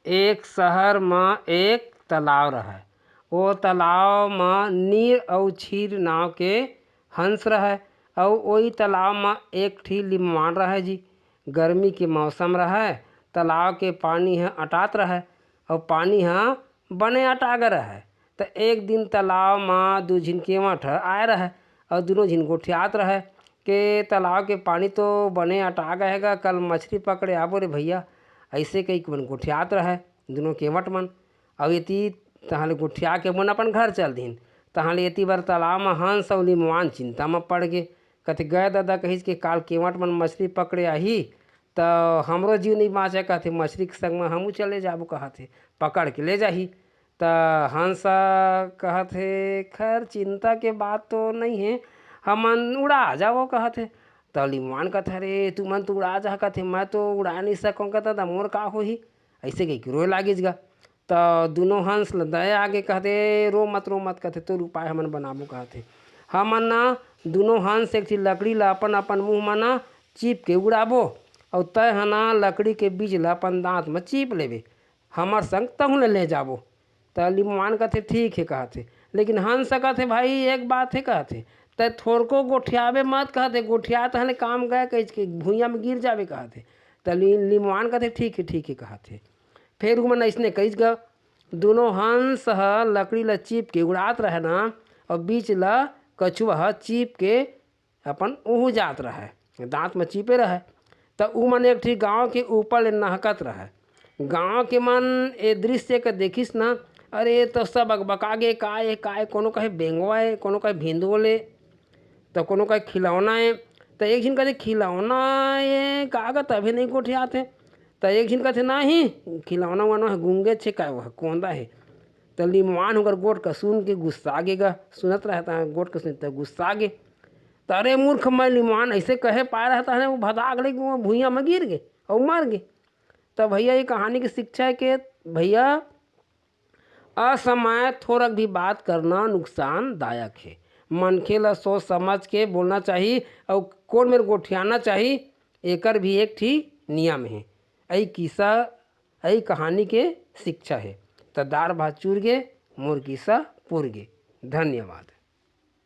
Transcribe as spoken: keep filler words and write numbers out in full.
एक शहर म एक तालाब रहय। ओ तालाब म नीर अउ छीर नांव के हंस रहय, अउ ओई तालाब म एक ठी लिमवान रहय जी। गर्मी के मौसम रहय, तालाब के पानी ह अटात रहय, अउ पानी ह बने अटागे रहय। त एक दिन तालाब म दू झिन केंवट ह आय रहय, अउ दूनों झिन गोठियात रहय के तालाब के पानी तो बने अटागे हे गा, कल मछरी पकड़े आबो रे भइया, अइसे कहिके मन गोठियात रहय दूनों केंवट मन। अउ एती तहाँ ले गोठिया के मन अपन घर चल दिहिन। तहाँ ले एती बर तालाब म हंस अउ लिमवान चिंता म पड़ गे। कथे, "गय ददा," कहिस के, "काल केंवट मन मछरी पकड़े आही, त हमरो जीव नइ बाँचय," कथे, "मछरी के संग म हमू चले जाबो," कहत हे, "पकड़ के ले जाही।" त हंस कहत हे, "खैर, चिंता के बात तो नइ हे, हमन उड़ा जाबो," कहत हे। त लिमवान कहत हे, "अरे, तुमन तो उड़ा जा," कहत हे, "मैं तो उड़ा नइ सकंव," कहत, "त मोर का होही?" अइसे कहिके रोए लागिस गा। त दूनों हंस ल दया आगे, कहत हे, "रो मत, रो मत," कहत हे, "तोर उपाय हमन बनाबो," कहत हे। "हमन न दूनों हंस एक ठी लकड़ी ल अपन अपन मुंह म न चीप के उड़ाबो, अउ तय ह न लकड़ी के बीच ल अपन दांत म चीप लेबे, हमर संग तहूं ल ले जाबो।" त लिमवान कहत हे, "ठीक हे," कहत हे, लेकिन हंस कहत हे, "भाई, एक बात हे," कहत हे, "तय थोरको गोठियाबे मत," कहत हे, "गोठिया तहले काम गय," कहिके भुइयां म गिर जाबे, कहत हे। त लि-, लिमवान कहत हे, "ठीक हे, ठीक हे," कहत हे। फेर उमन अइसने कहिस गा, दूनों हंस ह लकड़ी ल चीप के उड़ात रहय न, अउ बीच ल कछुआ ह चीप के अपन उहू जात रहय, दांत म चीपे रहय। त उमन एक ठी गांव के ऊपर ले नहकत रहय। गांव के मन ए दृश्य के देखिस न, अरे, तो सब अकबका गे, "काय, काय?" कोनो कहे बेंगवा ए, कोनो कहे भिंदोल ए, त कोनो कहे खिलौना ए। त एक झिन कथे, "खिलौना ए का गा, तभे नइ गोठियात हे।" त एक झिन कथे, "नहीं, खिलौना वाला ह गुंगे छे, काय वो ह कोंदा हे।" त लिमवान ओकर गोठ का सुन के गुस्सा गे गा, सुनत रहय त गोठ का सुन त गुस्सा गे। त अरे मूर्ख, मैं लिमवान अइसे कहे पाय रहय त वो भदाक ले वो भुइयां म गिर गे अउ मर गे। त भइया, ये कहानी के शिक्षा हे के भइया, असमय थोरक भी बात करना नुकसानदायक हे। मनखे ल सोच समझ के बोलना चाही, अउ कोन मेर गोठियाना चाही, एकर भी एक ठी नियम हे। अई किस्सा, अई कहानी के शिक्षा हे। त दार भात चूर गे, मोर किस्सा पुर गे। धन्यवाद।